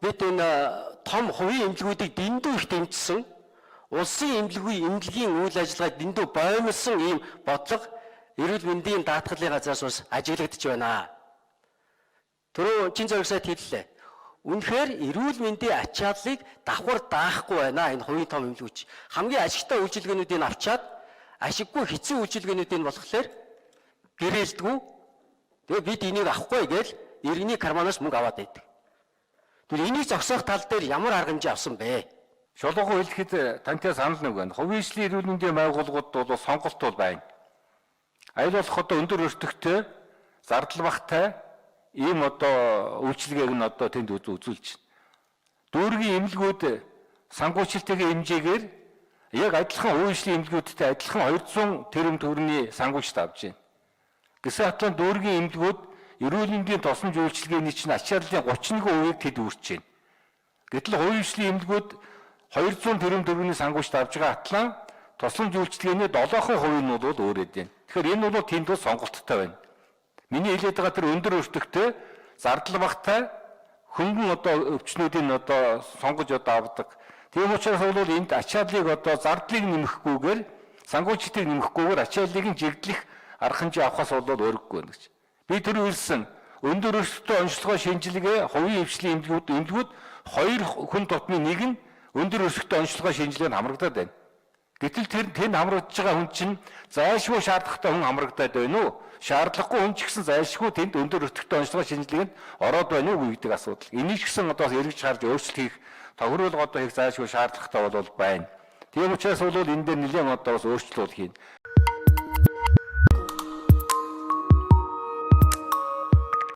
Бид энэ том хувийн эмнэлгүүдийг дэндүү их дэмжсэн, улсын эмнэлгийн үйл ажиллагааг дэндүү боомлсон ийм бодлого эрүүл мэндийн даатгалын газраас бас ажиглагдаж байна. Түрүү чин зориг сайд хэллээ. Үнэхээр эрүүл мэндийн ачааллыг давхар даахгүй байна энэ хувийн том эмнэлгүүч. Хамгийн ашигтай үйлчилгээнүүдийг авчаад ашиггүй хэцүү үйлчилгээнүүдийг болохоор гэрээлдэггүй. Тэгээ бид энийг авахгүй гэж иргэний карманаас мөнгө аваад байдаг. Тэгвэл энийг зогсоох тал дээр ямар арга хэмжээ авсан бэ? Шулуухан хэлэхэд тантай санал нэг байна. Хувийн ишлийн эрүүл мэндийн байгууллагууд бол сонголт бол байна. Аль болох одоо өндөр өртөгтэй, зардал багтай ийм одоо үйлчилгээг нь одоо тэнд үзүүлж байна. Дүүргийн эмнэлгүүд сангуучлалтын хэмжээгээр яг адилхан хувийн ишлийн эмнэлгүүдтэй адилхан 200 тэрбум төгрөгийн сангуучлалт авч байна. Гэсэн хатлан дүүргийн эмнэлгүүд эрүүл мэндийн тусламж үйлчилгээний чинь ачааллын 31%-ийг тэд үүрч байна. Гэтэл хувийн ишлийн эмнэлгүүд 200 тэрбум төгрөгийн сангуучлалт авч байгаа атлан тусламж үйлчилгээний 7% нь бол өөрөд байна. Тэгэхээр энэ бол тэнд бол сонголттой байна. Миний хэлээд байгаа тэр өндөр өртөгтэй, зардал багтай хөнгөн одоо өвчнүүдийн одоо сонгож одоо авдаг. Тийм учраас бол энд ачааллыг одоо зардлыг нэмэхгүйгээр, сангуучлалтыг нэмэхгүйгээр ачааллыг нь жигдлэх арга хэмжээ авахаас бол өөрөггүй байна гэж. Би тэр хэлсэн өндөр өртөгтэй онцлогоо шинжилгээ хувийн хвшлийн эмнэлгүүд хоёр хүн тутмын нэг нь өндөр өртөгтэй онцлогоо шинжилгээнд хамрагдаад байна. Гэтэл тэр тэнд хамрагдж байгаа хүн чинь зайлшгүй шаардлагатай хүн хамрагдаад байна уу? Шаардлагагүй хүн ч гэсэн зайлшгүй тэнд өндөр өртөгтэй онцлогоо шинжилгээнд ороод байна уу гэдэг асуудал. Энийг ч гэсэн одоо эргэж харж өөрчлөлт хийх, тохируулга одоо хийх зайлшгүй шаардлагатай бол байна. Тийм учраас бол энэ дээр нэлээд одоо бас өөрчлөлт хийнэ.